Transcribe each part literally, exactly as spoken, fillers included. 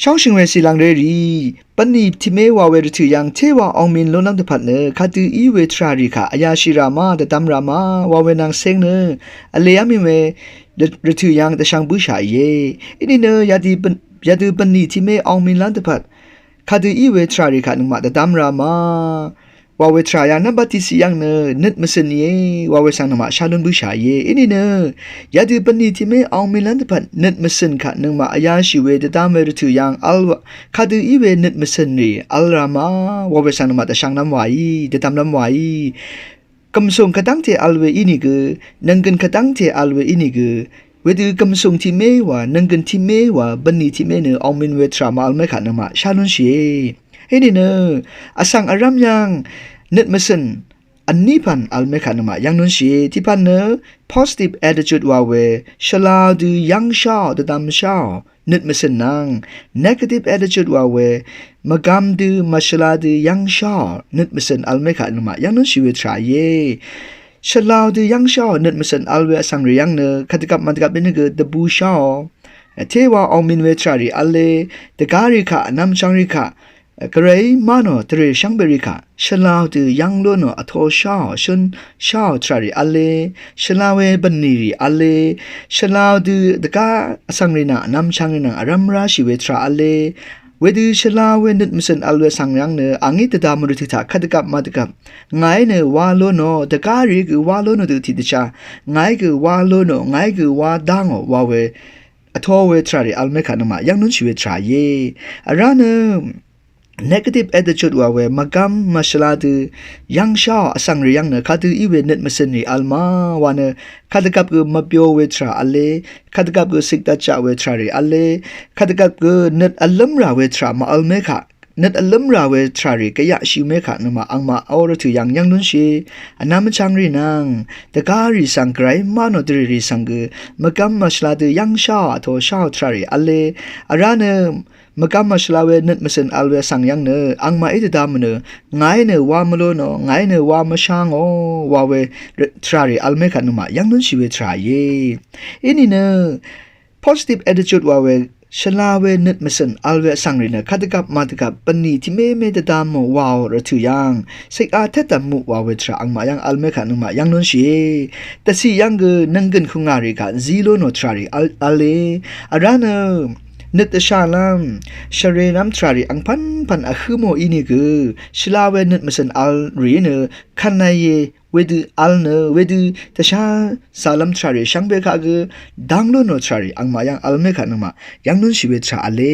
Shóngshø̀ng we cìlv̀ng rerì, bvnì tiqmé wa we rvtø̀ yv́ng téwa ongmin lúnlv́m dvpvt nø kadø í we tvràrì kaq vyáshì rà ma, dvdvm rà ma wa we nvng céng nø vlē yá mì we rvtø̀ yv́ng dvshvng bǿshà íe. Inìnø yadø bvnì tiqmé ongmin lv́m dvpvt kadø í we tvràrì kaq nøngmaq dvdvm rà ma wa we tvrà yv́ng nvmbat tiqciq yv́ng nø nøt mvcø̀n íe wa we svng nøngmaq shá lún bǿshà íe. Inìnø yadø bvnì tiqmé ongmin lv́m dvpvt nøt mvcø̀n kaq nøngmaq vyáshì we dvdvm we rvtø̀ yv́ng vl kadø í we nøt mvcø̀n rì vl rà ma wa we svng nøngmaq dvshvnglv́m wàí, dvdvmlv́m wàí. Gv̀msùng kvdv́ngte vl we ínìgø, nònggø̀n kvdv́ngte vl we ínìgø, wedø gv̀msùng tiqmé wa, nònggø̀n tiqmé wa, bvnì tiqmé nø ongmin we tvrà màvl mé kaq nøngmaq shá lúnshìe. Inìnø vsvng vrv́m yv́ng nøt mvcø̀n vní pv̀n vl mé kaq nøngmaq yv́ng lúnshìe. Tiqpv̀n nø positive attitude wa we, shvlá dø yv́ngsháò, dvdvmsháò nøt mvcø̀n nvng, negative attitude wa we, mvgvm dø mvshvlá dø yv́ngsháò nøt mvcø̀n vl mé kaq nøngmaq yv́ng lúnshì we tvrà íe. Shvlá dø yv́ngsháò nøt mvcø̀n vl we vsvng rì yv́ng nø kadvgvp mvdvgvp ínìgø dvbusháò. Téwa ongmin we tvràrì v̄le, dvgárì kaq, vnvmchvngrì kaq, gvray má nò dvrè shvngbe rì kaq shvlá dø yv́ng lú nò vtosháò, shø̀nsháò tvràrì v̄le, shvlá we bvnìrì v̄le, shvlá dø dvgá vsvng rì nvng, vnvmchvng rì nvng vrv́m ráshì we tvrà v̄le, wedø shvlá we nøt mvcø̀n vl we svng yv́ng nø, àngí dvdvm rvtø̀ taq kadvgvp mvdvgvp, ngàí nø wa lú nò, dvgárì gø wa lú nò dø tiqdvchá, ngàí gø wa lú nò, ngàí gø wa dá ngò wa we, vtó we tvràrì vl mé kaq nøngmaq yv́ng lúnshì we tvrà íe. Vrá nø negative attitude wa we, mvgvm mvshvlá dø yv́ngsháò vsvng rì yv́ng nø kadø í we nøt mvcø̀n rì vl ma wa nø, kadvgvp gø mvbyo we tvrà v̄le, kadvgvp gø sikdvtjaq we tvràrì v̄le, kadvgvp gø nøt vlǿmrà we tvrà màvl mé kaq, nøt vlǿmrà we tvràrì gvyaqshì mé kaq nøngmaq angmaq ó rvtø̀ yv́ng yv́ng lúnshìe. Vnvmchvngrì nvng, dvgárì svng, gvray má nò dvrèrì svng gø mvgvm mvshvlá dø yv́ngsháò, vtosháò tvràrì v̄le, vrá nø mvgvm mvshvlá we nøt mvcø̀n vl we vsvng yv́ng nø, angmaqí dvdvm nø, ngàí nø wa mvlú nò, ngàí nø wa mvshá ngò wa we tvràrì vl mé kaq nøngmaq yv́ng lúnshì we tvrà íe. Inìnø positive attitude wa we, shvlá we nøt mvcø̀n vl we vsvng rì nø kadvgvp mvdvgvp bvnì tiqmé mé dvdvm mò waò rvtø̀ yv́ng, sikà tvt dv̀m muq wa we tvrà angmaq yv́ng vl mé kaq nøngmaq yv́ng lúnshìe. Dvciq yv́ng gø nònggø̀n kùngà rì kaq zí lú nò tvràrì v̄le, vrá nø nøt dvshàlv́m, shvrenv́m tvràrì angpv̀npv̀n vhǿ mò ínìgø, shvlá we nøt mvcø̀n vl rì nø, kvnvye, wedø vl nø, wedø dvshá zalv́m tvràrì shvngbe kaq gø dáng lú nò tvràrì angmaq yv́ng vl mé kaq nøngmaq yv́ng lúnshì we tvrà v̄le.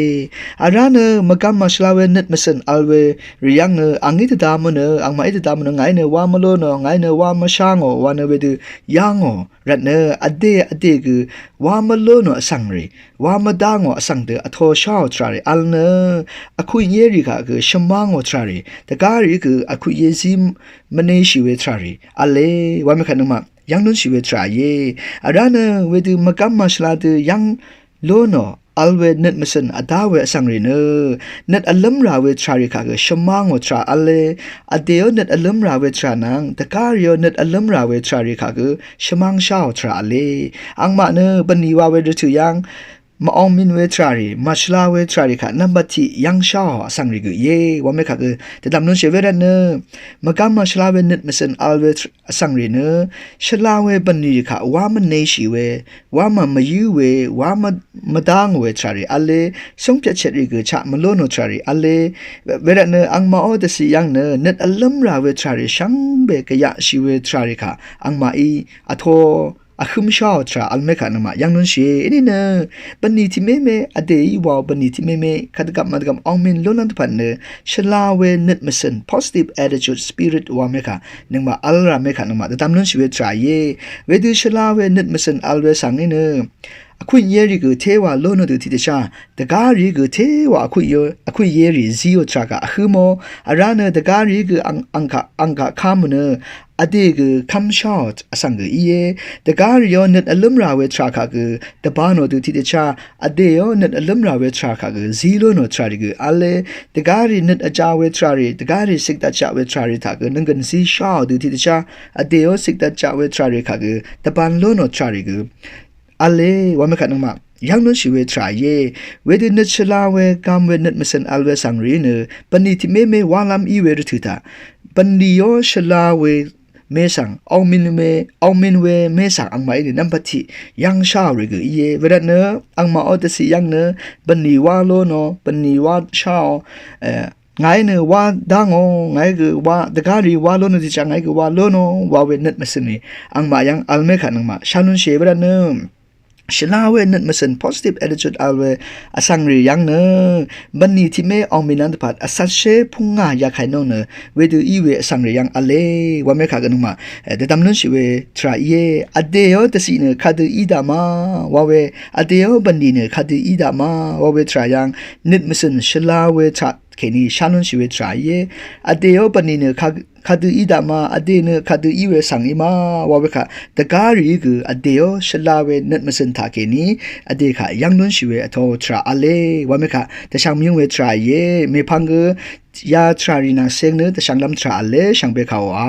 Vrá nø mvgvm mvshvlá we nøt mvcø̀n vl we rì yv́ng nø, àngí dvdvm nø, angmaqí dvdvm nø, ngàí nø wa mvlú nò, ngàí nø wa mvshá ngò wa nø wedø yá ngò rvt nø, vdè vdè gø wa mvlú nò vsvng rì, wa mvdá ngò vsvng dø vtosháò tvràrì vl nø, vkuq íe rì kaq gø shvmá ngò tvràrì, dvgárì gø vkuq íe zí mvneshì we tvràrì v̄le, wa mé kaq nøngmaq yv́ng lúnshì we tvrà íe. Vrá nø wedø mvgvm mvshvlá dø yv́ng lú nò vl we nøt mvcø̀n vdá we vsvng rì nø, nøt vlǿmrà we tvràrì kaq gø shvmá ngò tvrà v̄le, vdèó nøt vlǿmrà we tvrà nvng, dvgárìó nøt vlǿmrà we tvràrì kaq gø shvmángsháò tvrà v̄le. Angmaq nø bvnì wa we rvtø̀ yv́ng, mv-ongmin we tvràrì, mvshvlá we tvràrì kaq nvmbat tiq yv́ngsháò vsvng rì gø íe, wa mé kaq gø dvdvm lúnshì we rvt nø, mvgvm mvshvlá we nøt mvcø̀n vl we tv-, vsvng rì nø, shvlá we bvnì rì kaq wa mvneshì we, wa mvmvyǿ we, wa mv-, mvdá ngò we tvràrì v̄le, sóngpyvtshvtrì gø chaq mvlú nò tvràrì v̄le, we, wervt nø angmaqó dvciq yv́ng nø, nøt vlǿmrà we tvràrì shvngbe gvyaqshì we tvràrì kaq angmaqí vtó vhǿmsháò tvrà vl mé kaq nøngmaq yv́ng lúnshìe. Inìnø bvnì tiqmé mé, vdèí waò bvnì tiqmé mé, kadvgvp mvdvgvp ongmin lúnlv́m dvpvt nø, shvlá we nøt mvcø̀n, positive attitude, spirit wa mé kaq nøngmaq vl rà mé kaq nøngmaq dvdvm lúnshì we tvrà íe. Wedø shvlá we nøt mvcø̀n vl we svng í nø, vkuq íe rì gø téwa lú nò dø tiqdvchá, dvgárì gø téwa vkuq íe, vkuq íe rì zíò tvrà kaq vhǿ mò, vrá nø dvgárì gø ang, ang kaq, ang kaq ká mò nø, vdè gø kv́msháò vsvng gø íe. Dvgárìó nøt vlǿmrà we tvrà kaq gø dvbā nò dø tiqdvchá, vdèó nøt vlǿmrà we tvrà kaq gø zí lú nò tvràrì gø v̄le, dvgárì nøt vjā we tvràrì, dvgárì sikdvtjaq we tvràrì taq gø nònggø̀n zísháò dø tiqdvchá, vdèó sikdvtjaq we tvràrì kaq gø dvbān lú nò tvràrì gø v̄le wa mekaq nøngmaq yv́ng lúnshì we tvrà íe. Wedø nøt shvla we gam we nøt mvcø̀n vl we svng rìí nø bvnì tiq mé mé wálv́m í we rvtø̀ taq bvnì ó shvla we mé svng aumìn we aumìn we mé svng angmaqí nø nvmbat tiq yv́ng sháò rì gø íe. Wervtnø angmaq ó dvciq yv́ng nø bvnì wá ló nò bvnì wá sháò ngàí nø wá dá ngò ngàí gø wá dvgá rì wá ló nò dvchaq ngàí gø wá ló nò wa we nøt mvcø̀n rì angmaq yv́ng vl mekaq nøngmaq shá lúnshì wervtnø shvla we nøt mvcø̀n positive attitude vl we vsvng rì yv́ng nø bvnì tiq mé aumìn vl dvpvt vcvtshé púngà yakàí nò nø wedø í we vsvng rì yv́ng v̄le wa mekaq gø nøngmaq dvdvm lúnshì we tvrà íe. Vdè ó dvciq nø kadø í daq ma wa we vdè ó bvnì nø kadø í daq ma wa we tvrà yv́ng nøt mvcø̀n shvla we taq kèní shá lúnshì we tvrà íe. Vdè ó bvnì nø kadø í daq ma vdè nø kadø í we svng í ma wa we kaq dvgá rìí gø vdè ó shvla we nøt mvcø̀n taq kèní vdè kaq yv́ng lúnshì we vtō tvrà v̄le wa mekaq dvshvng mvyǿng we tvrà íe. Mèpvng gø ya tvrà rì nvng seng nø dvshvnglv́m tvrà v̄le shvngbe kàòa